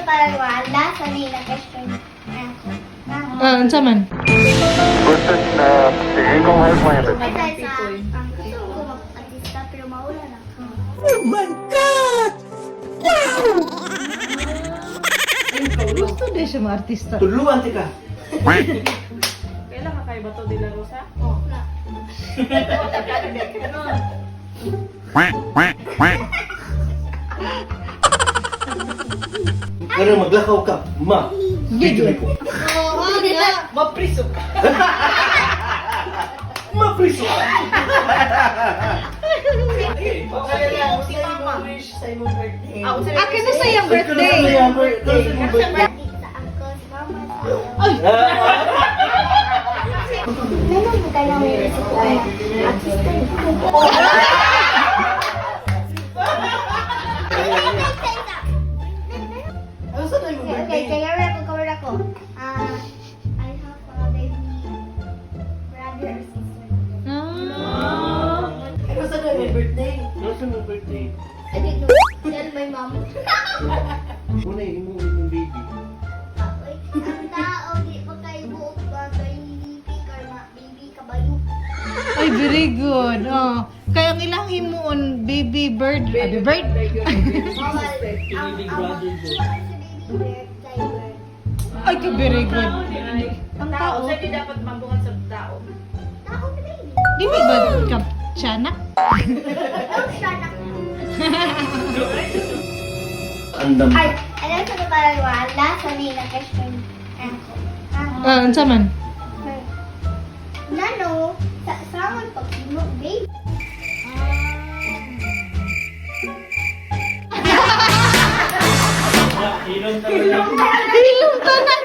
parang wala sa nila question ako. Ah, unsa man? Listen, the Eagle has landed. Kasi sa ang gusto ko mag-artista pero maula na ako. Gusto din siya mga artista. Tuluan tika. Kailan ka kay Bato de la Rosa? Pero maglakaw ka, ma. Video ko. Oo, nga. Mapriso ka. Mapriso ka. Si Mama. Wish sa imong birthday. Ah, unsa Ah, kano sa iyang birthday? Sa uncle, sa mama, sa Nanong mo ka lang may isip ko na artista ko. Ano sa imong Okay, birthday? okay, cover ako, cover ako. Ah, I have a baby brother or sister. Ah. Ano sa imong birthday? Ano sa imong birthday? I don't know. Tell my mom. Una imong imong baby. Uy, ang tao, di pa kayo buok ba kay pick or ma baby kabayo. Ay, very good. Oh. Kaya ang ilang himuon, baby bird. Ah, bird? Bawal. Ang ang sa baby bird kay bird. Ay, ka very good. Ang tao. Sa di dapat mabungan sa tao. Tao na baby. Dili ba ka tiyanak? No, siya na. Andam. Ay, alam sa parang wala sa nila question ako. Ah, unsa man? Nano, sa samon pag imo baby. Hilom tanan.